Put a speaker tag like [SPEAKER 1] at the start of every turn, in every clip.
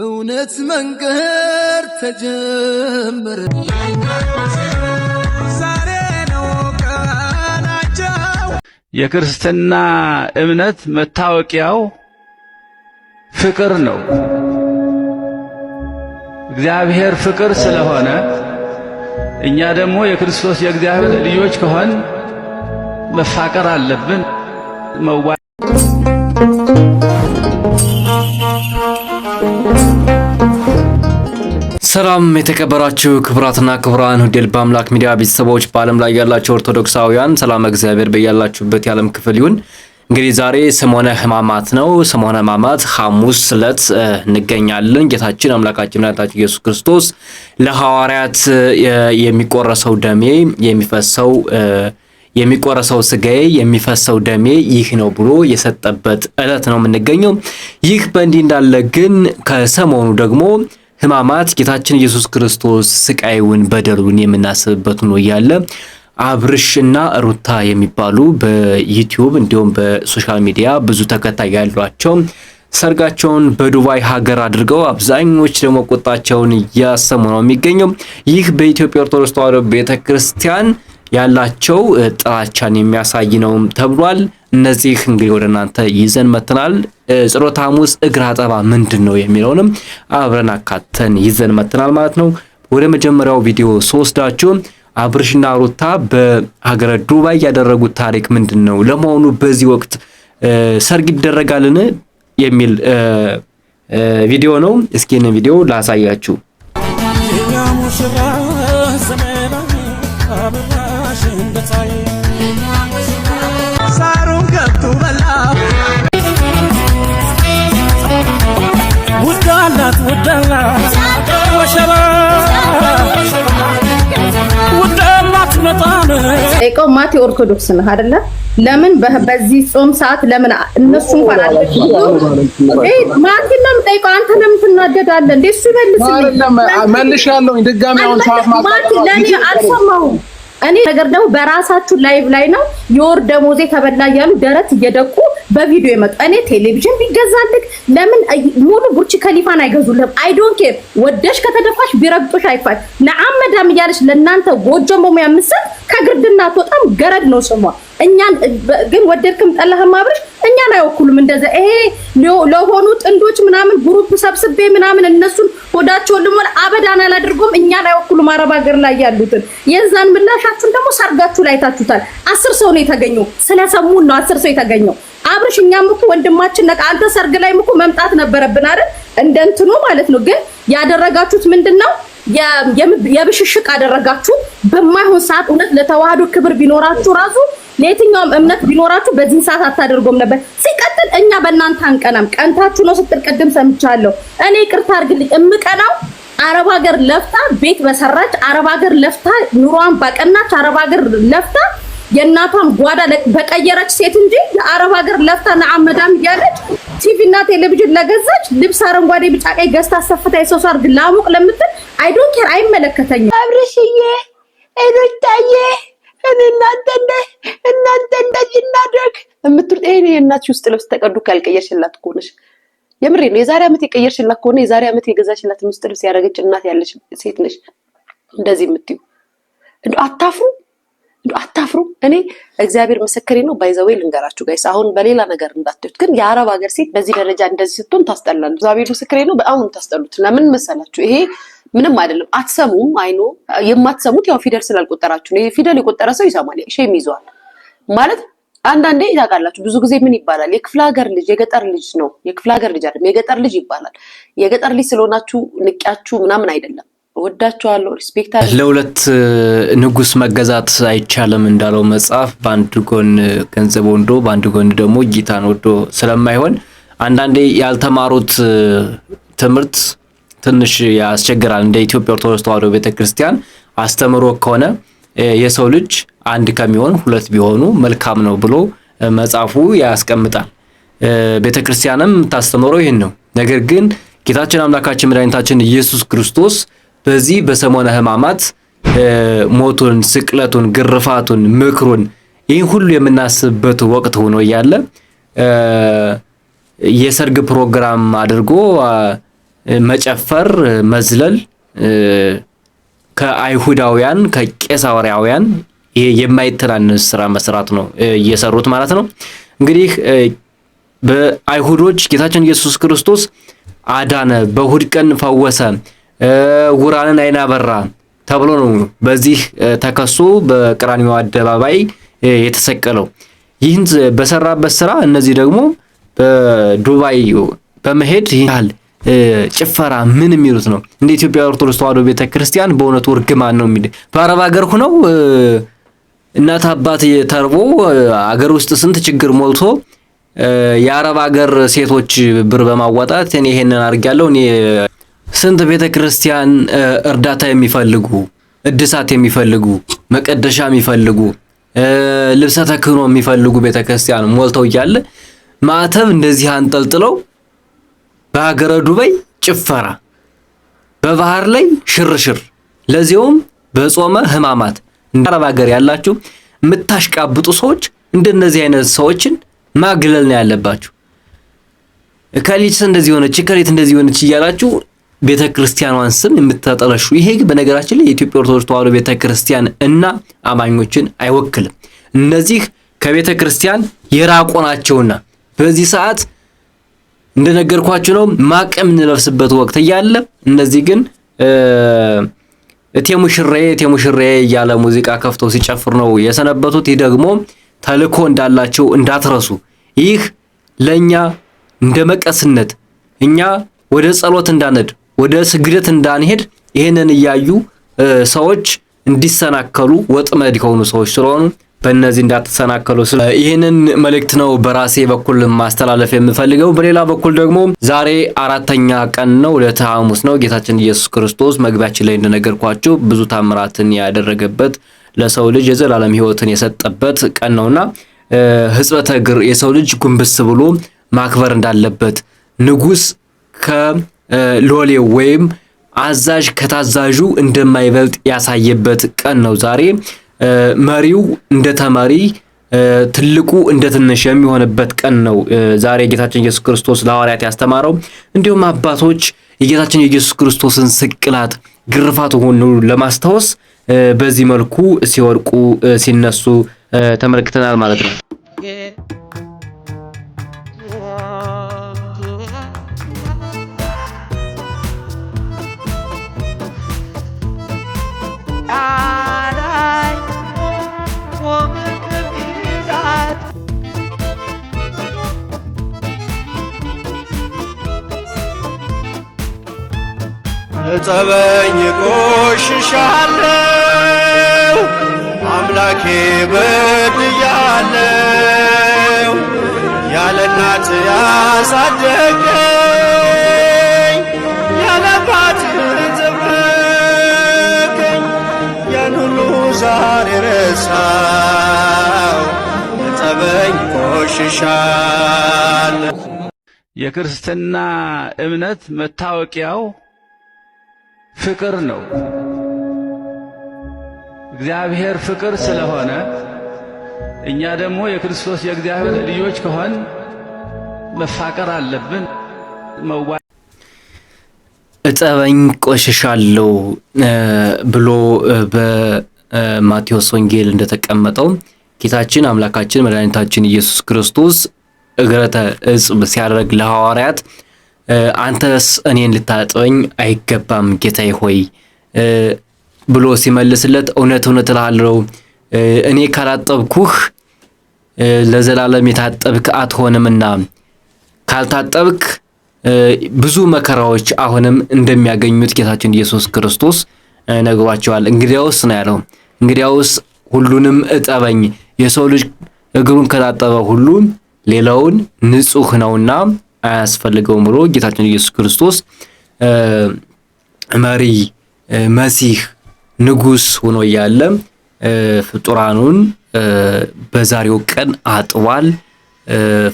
[SPEAKER 1] እውነት መንገድ ተጀመረ።
[SPEAKER 2] ዛሬ ነው ቀናቸው።
[SPEAKER 3] የክርስትና እምነት መታወቂያው ፍቅር ነው። እግዚአብሔር ፍቅር ስለሆነ እኛ ደግሞ የክርስቶስ የእግዚአብሔር ልጆች ከሆን መፋቀር አለብን።
[SPEAKER 4] ሰላም የተከበራችሁ ክቡራትና ክቡራን ውድ የልበ አምላክ ሚዲያ ቤተሰቦች፣ በዓለም ላይ ያላችሁ ኦርቶዶክሳውያን ሰላም እግዚአብሔር በያላችሁበት የዓለም ክፍል ይሁን። እንግዲህ ዛሬ ሰሞነ ሕማማት ነው። ሰሞነ ሕማማት ሐሙስ ዕለት እንገኛለን። ጌታችን አምላካችን መድኃኒታችን ኢየሱስ ክርስቶስ ለሐዋርያት የሚቆረሰው ደሜ የሚፈሰው የሚቆረሰው ስጋዬ የሚፈሰው ደሜ ይህ ነው ብሎ የሰጠበት ዕለት ነው የምንገኘው። ይህ በእንዲህ እንዳለ ግን ከሰሞኑ ደግሞ ሕማማት ጌታችን ኢየሱስ ክርስቶስ ስቃዩን በደሉን የምናስብበት ነው እያለ አብርሽ እና ሩታ የሚባሉ በዩቲዩብ እንዲሁም በ social media ብዙ ተከታይ ያሏቸው ሰርጋቸውን በዱባይ ሀገር አድርገው አብዛኞች ደግሞ ቁጣቸውን እያሰሙ ነው የሚገኘው። ይህ በኢትዮጵያ ኦርቶዶክስ ተዋሕዶ ቤተክርስቲያን ያላቸው ጥላቻን የሚያሳይ ነው ተብሏል። እነዚህ እንግዲህ ወደ እናንተ ይዘን መጥተናል። ጸሎተ ሐሙስ እግር አጠባ ምንድን ነው የሚለውንም አብረን አካተን ይዘን መጥተናል ማለት ነው። ወደ መጀመሪያው ቪዲዮ ስወስዳችሁ አብርሽና ሩታ በሀገረ ዱባይ ያደረጉት ታሪክ ምንድን ነው? ለመሆኑ በዚህ ወቅት ሰርግ ይደረጋልን? የሚል ቪዲዮ ነው። እስኪ ይህንን ቪዲዮ ላሳያችሁ።
[SPEAKER 2] የኛ ሙሽራ ዘመናዊ አበራሽ እንደ ፀሐይ ሳሩን ገብቶ በላ ውዳላት ውዳላት ወሸባ ውዳላት መጣን
[SPEAKER 5] ጠይቀው ማቴ ኦርቶዶክስ ነህ አይደለ? ለምን በዚህ ጾም ሰዓት ለምን እነሱ እንኳን አለ ማቴ ነው የምጠይቀው። አንተ ለምን ትናደዳለህ እንዴ? እሱ ይመልስልኝ።
[SPEAKER 6] መልሻለሁኝ ድጋሚ አሁን ሰዓት
[SPEAKER 5] ማቴ ለኔ አልሰማሁም። እኔ ነገር ደግሞ በራሳችሁ live ላይ ነው የወር ደሞዜ ተበላ እያሉ ደረት እየደቁ በቪዲዮ የመጡ። እኔ ቴሌቪዥን ቢገዛልክ ለምን ሙሉ ቡርች ከሊፋን አይገዙልህም? I don't care። ወደሽ ከተደፋሽ ቢረግጦሽ አይፋሽ ለአመዳም እያለች ለእናንተ ጎጆ በሙያ የምትሰጥ ከግርድና አትወጣም። ገረድ ነው ስሟ። እኛን ግን ወደድክም ጠላህም አብርሽ እኛን አይወክሉም። እንደዛ ይሄ ለሆኑ ጥንዶች ምናምን group ሰብስቤ ምናምን እነሱን ሆዳቸውን ልሞላ አበዳን አላድርጎም። እኛን አይወክሉም። አረብ ሀገር ላይ ያሉትን የዛን ምላሻችሁን ደግሞ ሰርጋችሁ ላይ ታችሁታል። 10 ሰው ነው የተገኘው። ስለሰሙን ነው 10 ሰው የተገኘው። አብርሽ እኛም እኮ ወንድማችን ነቃ። አንተ ሰርግ ላይም እኮ መምጣት ነበረብን አይደል? እንደ እንትኑ ማለት ነው። ግን ያደረጋችሁት ምንድነው? የብሽሽቅ አደረጋችሁ በማይሆን ሰዓት። እውነት ለተዋህዶ ክብር ቢኖራችሁ ራሱ ለየትኛውም እምነት ቢኖራችሁ በዚህን ሰዓት አታደርጎም ነበር። ሲቀጥል እኛ በእናንተ አንቀናም። ቀንታችሁ ነው ስትል ቅድም ሰምቻለሁ። እኔ ይቅርታ አድርግልኝ፣ እምቀናው አረብ ሀገር ለፍታ ቤት በሰራች፣ አረብ ሀገር ለፍታ ኑሯን ባቀናች፣ አረብ ሀገር ለፍታ የእናቷን ጓዳ በቀየረች ሴት እንጂ የአረብ ሀገር ለፍታ ነአመዳም እያለች ቲቪ እና ቴሌቪዥን ለገዛች፣ ልብስ አረንጓዴ ቢጫ ቀይ ገዝታ አሰፍታ የሰው ሰርግ ላሙቅ ለምትል I don't care፣ አይመለከተኝም።
[SPEAKER 7] አብርሽዬ ሩታዬ እናንተ እናንተ እንደዚህ እናድርግ የምትሉት ይሄ የእናትሽ ውስጥ ልብስ ተቀዶ ያልቀየርሽላት እኮ ነሽ። የምሬ ነው። የዛሬ ዓመት የቀየርሽላት ከሆነ የዛሬ ዓመት የገዛሽላትን ውስጥ ልብስ ያደረገች እናት ያለሽ ሴት ነሽ። እንደዚህ የምትዩ እንደው አታፍሩ፣ እንደው አታፍሩ። እኔ እግዚአብሔር ምስክሬ ነው። By the way ልንገራችሁ guys፣ አሁን በሌላ ነገር እንዳትዩት፣ ግን የአረብ ሀገር ሴት በዚህ ደረጃ እንደዚህ ስትሆን ታስጠላለች። እግዚአብሔር ምስክሬ ነው። በጣም ነው የምታስጠሉት። ለምን መሰላችሁ? ይሄ ምንም አይደለም። አትሰሙም። I know የማትሰሙት ያው ፊደል ስላልቆጠራችሁ ነው። ፊደል የቆጠረ ሰው ይሰማል፣ shame ይዘዋል ማለት። አንዳንዴ ታውቃላችሁ፣ ብዙ ጊዜ ምን ይባላል? የክፍለ ሀገር ልጅ የገጠር ልጅ ነው። የክፍለ ሀገር ልጅ አይደለም፣ የገጠር ልጅ ይባላል። የገጠር ልጅ ስለሆናችሁ ንቂያችሁ ምናምን አይደለም። እወዳችኋለሁ፣ respect አለ።
[SPEAKER 4] ለሁለት ንጉስ መገዛት አይቻልም እንዳለው መጽሐፍ በአንድ ጎን ገንዘብ ወዶ በአንድ ጎን ደግሞ ጌታን ወዶ ስለማይሆን አንዳንዴ ያልተማሩት ትምህርት ትንሽ ያስቸግራል። እንደ ኢትዮጵያ ኦርቶዶክስ ተዋሕዶ ቤተክርስቲያን አስተምሮ ከሆነ የሰው ልጅ አንድ ከሚሆን ሁለት ቢሆኑ መልካም ነው ብሎ መጽሐፉ ያስቀምጣል። ቤተክርስቲያንም ታስተምረው ይህን ነው። ነገር ግን ጌታችን አምላካችን መድኃኒታችን ኢየሱስ ክርስቶስ በዚህ በሰሞነ ሕማማት ሞቱን፣ ስቅለቱን፣ ግርፋቱን፣ ምክሩን ይህን ሁሉ የምናስብበት ወቅት ሆኖ እያለ የሰርግ ፕሮግራም አድርጎ መጨፈር፣ መዝለል ከአይሁዳውያን ከቄሳውያን ይሄ የማይተናነስ ስራ መስራት ነው እየሰሩት ማለት ነው። እንግዲህ በአይሁዶች ጌታችን ኢየሱስ ክርስቶስ አዳነ፣ በእሁድ ቀን ፈወሰ፣ ዕውራንን ዓይን አበራ ተብሎ ነው በዚህ ተከሶ በቀራንዮ አደባባይ የተሰቀለው። ይህን በሰራበት ስራ እነዚህ ደግሞ በዱባይ በመሄድ ይህን ጭፈራ ምን የሚሉት ነው? እንደ ኢትዮጵያ ኦርቶዶክስ ተዋሕዶ ቤተክርስቲያን በእውነቱ እርግማን ነው የሚል በአረብ ሀገር ሆነው እናት አባት ተርቦ አገር ውስጥ ስንት ችግር ሞልቶ የአረብ ሀገር ሴቶች ብር በማዋጣት እኔ ይሄንን አድርጊያለሁ፣ እኔ ስንት ቤተክርስቲያን እርዳታ የሚፈልጉ፣ እድሳት የሚፈልጉ፣ መቀደሻ የሚፈልጉ፣ ልብሰ ተክህኖ የሚፈልጉ ቤተክርስቲያን ሞልተው እያለ ማዕተብ እንደዚህ አንጠልጥለው በሀገረ ዱባይ ጭፈራ፣ በባህር ላይ ሽርሽር፣ ለዚያውም በጾመ ሕማማት። እንደ አረብ ሀገር ያላችሁ የምታሽቃብጡ ሰዎች እንደነዚህ አይነት ሰዎችን ማግለል ነው ያለባችሁ። እከሊት እንደዚህ ሆነች፣ እከሊት እንደዚህ ሆነች እያላችሁ ቤተ ክርስቲያኗን ስም የምታጠለሹ፣ ይሄ በነገራችን ላይ የኢትዮጵያ ኦርቶዶክስ ተዋሕዶ ቤተ ክርስቲያን እና አማኞችን አይወክልም። እነዚህ ከቤተ ክርስቲያን የራቁ ናቸውና በዚህ ሰዓት እንደነገርኳችሁ ነው ማቅ የምንለብስበት ወቅት እያለ እነዚህ ግን እቴ ሙሽራዬ እቴ ሙሽራዬ እያለ ሙዚቃ ከፍተው ሲጨፍር ነው የሰነበቱት። ይህ ደግሞ ተልእኮ እንዳላቸው እንዳትረሱ። ይህ ለኛ እንደ መቀስነት እኛ ወደ ጸሎት እንዳንሄድ፣ ወደ ስግደት እንዳንሄድ ይህንን እያዩ ሰዎች እንዲሰናከሉ ወጥመድ የሆኑ ሰዎች ስለሆኑ በእነዚህ እንዳትሰናከሉ ይህንን መልእክት ነው በራሴ በኩል ማስተላለፍ የምፈልገው። በሌላ በኩል ደግሞ ዛሬ አራተኛ ቀን ነው፣ ዕለተ ሐሙስ ነው። ጌታችን ኢየሱስ ክርስቶስ መግቢያችን ላይ እንደነገርኳችሁ ብዙ ታምራትን ያደረገበት፣ ለሰው ልጅ የዘላለም ሕይወትን የሰጠበት ቀን ነውና ሕጽበተ እግር የሰው ልጅ ጉንብስ ብሎ ማክበር እንዳለበት፣ ንጉስ ከሎሌው ወይም አዛዥ ከታዛዡ እንደማይበልጥ ያሳየበት ቀን ነው ዛሬ። መሪው እንደ ተመሪ፣ ትልቁ እንደ ትንሽ የሚሆንበት ቀን ነው ዛሬ ጌታችን ኢየሱስ ክርስቶስ ለሐዋርያት ያስተማረው። እንዲሁም አባቶች የጌታችን የኢየሱስ ክርስቶስን ስቅላት፣ ግርፋት ሆኑ ለማስታወስ በዚህ መልኩ ሲወድቁ ሲነሱ ተመልክተናል ማለት ነው።
[SPEAKER 8] እጠበኝ ቆሽሻለሁ፣ አምላኬ በድያለሁ። ያለ እናት ያሳደገኝ፣ ያለ አባት ጠበቀኝ፣ ያን ሁሉ ዛሬ ረሳው። እጠበኝ ቆሽሻለሁ።
[SPEAKER 3] የክርስትና እምነት መታወቂያው ፍቅር ነው። እግዚአብሔር ፍቅር ስለሆነ እኛ ደግሞ የክርስቶስ የእግዚአብሔር ልጆች ከሆን መፋቀር አለብን።
[SPEAKER 4] እጠበኝ ቆሽሻለሁ ብሎ በማቴዎስ ወንጌል እንደተቀመጠው ጌታችን አምላካችን መድኃኒታችን ኢየሱስ ክርስቶስ እግረተ እጽብ ሲያደርግ ለሐዋርያት አንተስ እኔን ልታጥበኝ አይገባም ጌታዬ ሆይ ብሎ ሲመልስለት፣ እውነት እውነት እልሃለሁ፣ እኔ ካላጠብኩህ ለዘላለም የታጠብክ አትሆንምና ካልታጠብክ ብዙ መከራዎች አሁንም እንደሚያገኙት ጌታችን ኢየሱስ ክርስቶስ ነግሯቸዋል። እንግዲያውስ ነው ያለው፣ እንግዲያውስ ሁሉንም እጠበኝ፣ የሰው ልጅ እግሩን ከታጠበ ሁሉ ሌላውን ንጹሕ ነውና አያስፈልገውም ብሎ ጌታችን ኢየሱስ ክርስቶስ መሪ፣ መሲህ፣ ንጉስ ሆኖ እያለ ፍጡራኑን በዛሬው ቀን አጥቧል፣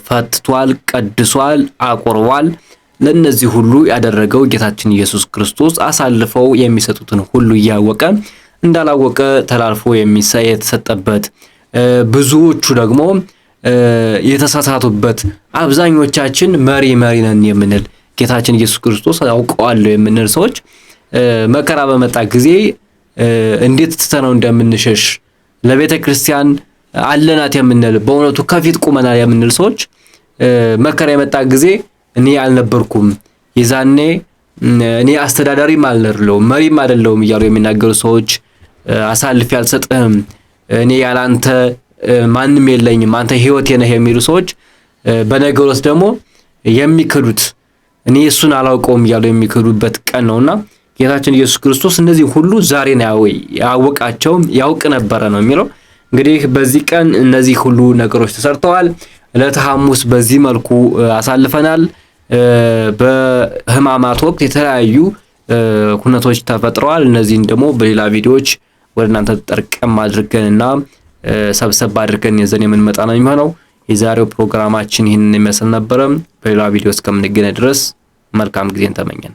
[SPEAKER 4] ፈትቷል፣ ቀድሷል፣ አቁርቧል። ለእነዚህ ሁሉ ያደረገው ጌታችን ኢየሱስ ክርስቶስ አሳልፈው የሚሰጡትን ሁሉ እያወቀ እንዳላወቀ ተላልፎ የተሰጠበት፣ ብዙዎቹ ደግሞ የተሳሳቱበት፣ አብዛኞቻችን መሪ መሪ ነን የምንል፣ ጌታችን ኢየሱስ ክርስቶስ አውቀዋለሁ የምንል ሰዎች መከራ በመጣ ጊዜ እንዴት ትተነው እንደምንሸሽ፣ ለቤተ ክርስቲያን አለናት የምንል፣ በእውነቱ ከፊት ቁመናል የምንል ሰዎች መከራ የመጣ ጊዜ እኔ አልነበርኩም፣ የዛኔ እኔ አስተዳዳሪም አልደለሁም፣ መሪም አይደለሁም እያሉ የሚናገሩ ሰዎች፣ አሳልፌ አልሰጥህም፣ እኔ ያላንተ ማንም የለኝም፣ አንተ ህይወቴ ነህ የሚሉ ሰዎች በነገሮት ደግሞ የሚክዱት፣ እኔ እሱን አላውቀውም እያሉ የሚክዱበት ቀን ነውና ጌታችን ኢየሱስ ክርስቶስ እነዚህ ሁሉ ዛሬ ነው ያወቃቸው፣ ያውቅ ነበረ ነው የሚለው። እንግዲህ በዚህ ቀን እነዚህ ሁሉ ነገሮች ተሰርተዋል። ዕለተ ሐሙስ በዚህ መልኩ አሳልፈናል። በህማማት ወቅት የተለያዩ ሁነቶች ተፈጥረዋል። እነዚህን ደግሞ በሌላ ቪዲዮዎች ወደ እናንተ ጠርቀም አድርገንና ሰብሰብ አድርገን ይዘን የምንመጣ ነው የሚሆነው። የዛሬው ፕሮግራማችን ይህንን ይመስል ነበረ። በሌላ ቪዲዮ እስከምንገናኝ ድረስ መልካም ጊዜን ተመኘን።